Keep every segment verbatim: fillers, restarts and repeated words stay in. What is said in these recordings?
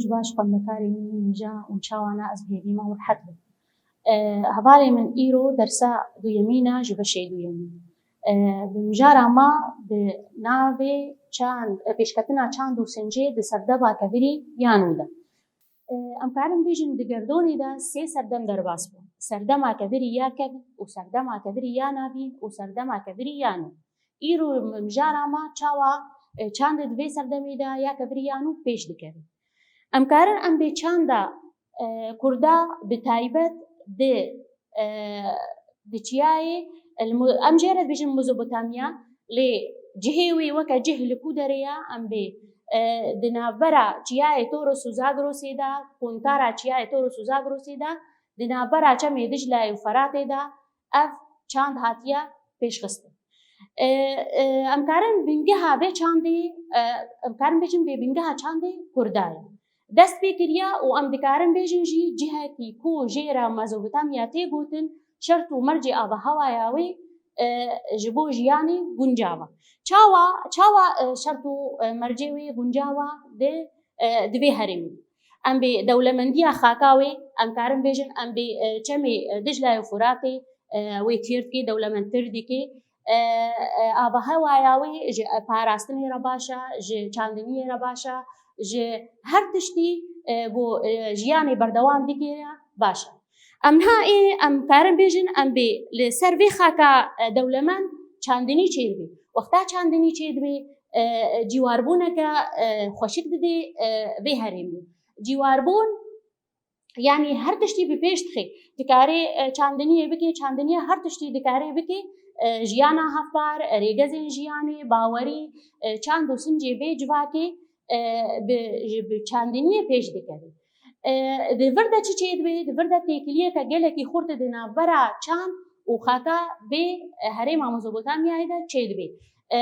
Ji baş xwendekarê min hêja û çawana ez bi hêvî me û rehet bim. E, hevalê min îro dersa duyemîn e ji beşê duyemîn. E, bi mijara ma bi navê çand, e, pêşketina çand û sincê di serdema kevirî ya nû de. E, em karin bêjin di gerdonê de sê serdem derbas bûn. Serdema kevirî ya kevn û serdema kevirî ya navîn û serdema kevirî ya nû. Îro mijara ma çawa, e, çandê di vê serdemê de ya kevirî ya nû pêş dikeve. Em karin em bê çanda, e, kurda bi taybet di, e, di çiyayê, el mu-, em jê re dibêjin Mezopotamya, lê cihê wê weke cih li ku derê ye, em bê, e, di navbera çiyayê Toros û Zagrosê de, kontara çiyayê Toros û Zagrosê de, di navbera çemê Diclayê û Feratê de ev çand hatiye pêşxistin. E, e, em karin bingeha vê çandê, e, em karin bêjin bê bingeha çandê kurda ye. Dest pê kiriye û em dikarin bêjin jî cihekî ku jê re Mezopotamya tê gotin, şert û mercê avahewaya wê, e, ji bo jiyanê guncav e. Çawa, çawa, e, şert û, e, mercê wê guncav e di, e, di vê herêmî? Em bê dewlemendiya xaka wê, em karin bêjin, em bê, e, çemê, e, Diclayê û Furatê, e, wê kêr dikê, dewlemendtir dikê. E, e, avahewaya wê ji parastinê re baş e, ji çandiniyê re baş e, ji her tiştî, e, ku, e, jiyanê berdewam dike re baş e. Em niha ê, em karin bêjin, em bê li ser vê xaka, e, dewlemend çandinî çêdibe. Wexta çandinî çêdibe, e, cîwarbûneke, e, xweşik didê, e, vê herêmê. Cîwarbûn, yanî her tiştî bi pêş dixe. Dikarê, e, çandiniyê bike, çandiniya her tiştî dikarê bike, e, jiyana hevpar, rêgezên jiyanê, bawerî, e, çand û sincê vê civakê, e, bi, ji, bi çandiniyê pêş dikeve. E, di vir de çi çêdibe? Di vir de têkiliyeke gelekî xurt di navbera çand û xaka vê, e, herêma Mezopotamyayê de çêdibe. E,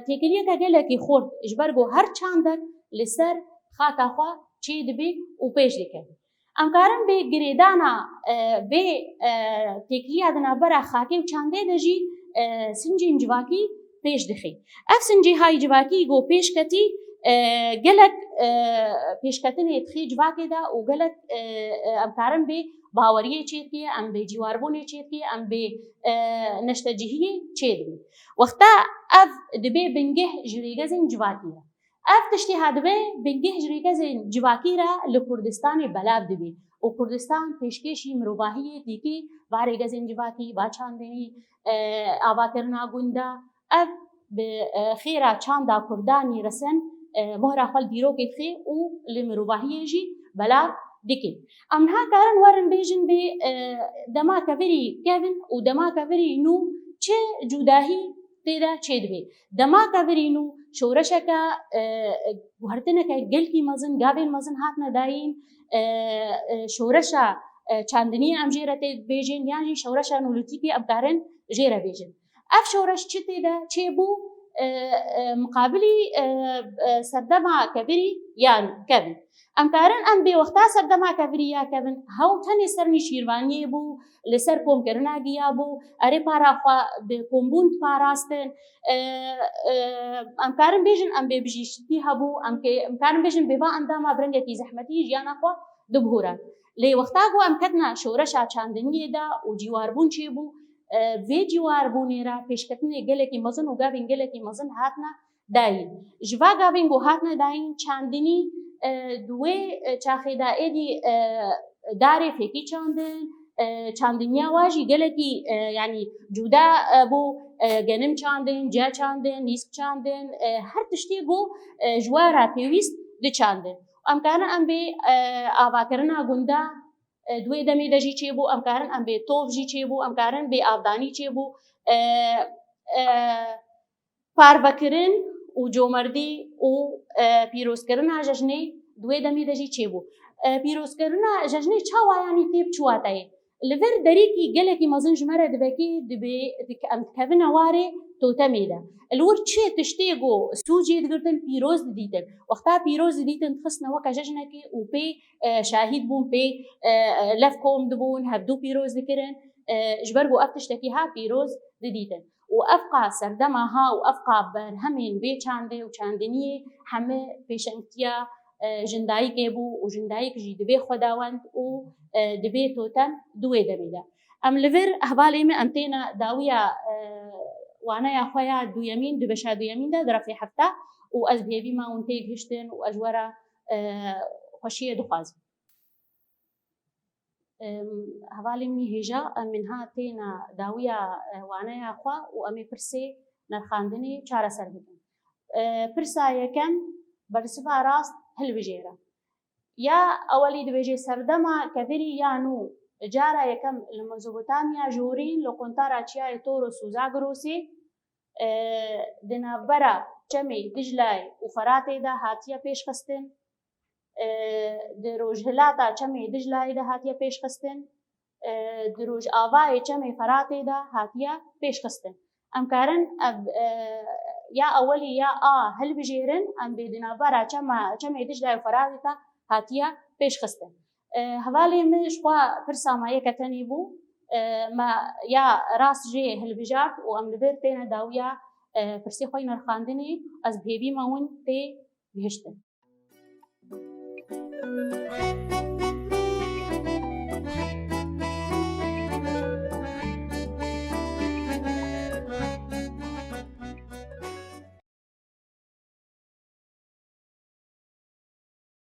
têkiliyeke gelekî xurt, ji ber ku her çandek li ser xaka xwe çêdibe û pêş dikeve. Em karin bê girêdana, e, vê, e, têkiliya di navbera xakê û çandê de jî, e, sincên civakî pêş dixê. Ev sincê hay civakî ku pêş ketî, e, gelek, e, pêşketinê dixê civakê de û gelek, e, e, em karin bê baweriyê çêdikê, em bê cîwarbûnê çêdikê, em bê, e, neştecihiyê çêdibê. Wexta ev dibê bingeh ji rêgezên civakî re. Ev tiştê hadibe bingeh ji rêgezên civakî re li Kurdistanê belav dibî û Kurdistan pêşkêşî mirovahiyê dîkî va rêgezên civakî, va çandinî, e, avakirina gunda. Ev bi, e, xêra çanda Kurdanî resen, e, mohra xwe li dîrokê dixê û li mirovahiyê jî belav dike. Em niha karin werin bêjin bê, e, dema kevirî kevin û dema kevirî nû çi cudahî tê de çêdibê. Dema kevirî nû şoreşeke, e, guhertineke gelkî mezin, gavên mezin hatine dayîn, e, e, şoreşa, e, çandiniyê em jê re tê dibêjin, yan jî şoreşa nolîtîkê em karin jê re bêjin. Ev şoreş çi tê de çêbû, e, e, miqabilî, e, e, serdema kevirî yan kevin? Em karin em bê wexta serdema kevirî ya kevin, hew tenê ser nîşîrvaniyê bû, li ser komkirina giya bû, erê para xwe bi kombûn diparastin. E, e, em karin bêjin em bê bijîştî hebû, em kê-, em karin bêjin bê va endama bi rengekî zehmetî jiyana xwe dibihûre. Lê wexta ku em ketine şoreşa çandiniyê de û cîwarbûn çêbû, e, vê cîwarbûnê re pêşketinê gelekî mezin û gavên gelekî mezin hatine dayîn. Ji va gavên ku hatine dayîn çandinî, e, di wê, e, çaxê de êdî, e, darê fêkî çandin, e, çandiniya wa jî gelekî, e, yanî cuda, e, bû, e, genim çandin, ce çandin, nîsk çandin, e, her tiştê ku, e, ji we re pêwîst diçandin. Em karin em bê, e, avakirina gunda, e, di wê demê de jî çêbû, em karin em bê tov jî çêbû, em karin bê avdanî çêbû, e, e, parvekirin û comerdî û, e, pîrozkirina jejnê di wê demê de jî çêbû. E, pîrozkirina jejnê çawa yanî tê bi çi wateyê? Li vir derîkî gelekî mezin ji me re divekî, dibê, dik-, em dikevine warê totemê de. Li wir çi tiştê ku sûc jê digirtin, pîroz didîtin. Wexta pîroz didîtin, dixistine weke jejnekê û pê, e, şahîd bûn, pê, e, e, lev kom dibûn, hevdû pîroz dikirin. E, ji ber ku ev tiştekî ha pîroz didîtin. Û evqa serdema ha û evqa berhemên vê çandê û çandiniyê heme pêşengtiya, e, jindayikê bû û jindayik jî divê xwedawend û, e, divê totem di wê demê de. Em li vir hevalê min em têne dawiya, e, waneya xwe ya duyemîn, di beşa duyemîn de di refê hefta û ez bi hêvî me hûn tê gihiştin û ez ji we re, e, xweşiyê dixwazim. Em, hevalê min hêja, em niha têne dawiya, e, waneya xwe û em ê pirsê nirxandinê çareser bikin. E, pirsa yekem, bersiva rast hilbijêre. Ya ewelî dibêje serdema kevirî ya nû, cara yekem li Mezopotamya jorîn li quntara çiyayê Toros û Zagrosê, e, di navbera çemê Diclayê û Feratê de hatiye pêşxistin. E, di rojhilata çemê Diclayê de hatiye pêşxistin. E, di rojavayê çemê Feratê de hatiye pêşxistin. Em karin ev, e, ya ewelî ya a hilbijêrin, em bê di navbera çema, çemê Diclayê û Feratê de hatiye pêşxistin. E, hevalê min ji xwe pirsa me yeke tenê bû, e, me ya rast jê hilbijart û em li vir têne dawiya, e, pirsê xwe yî nirxandinê, ez bi hêvî me hûn tê gihiştin.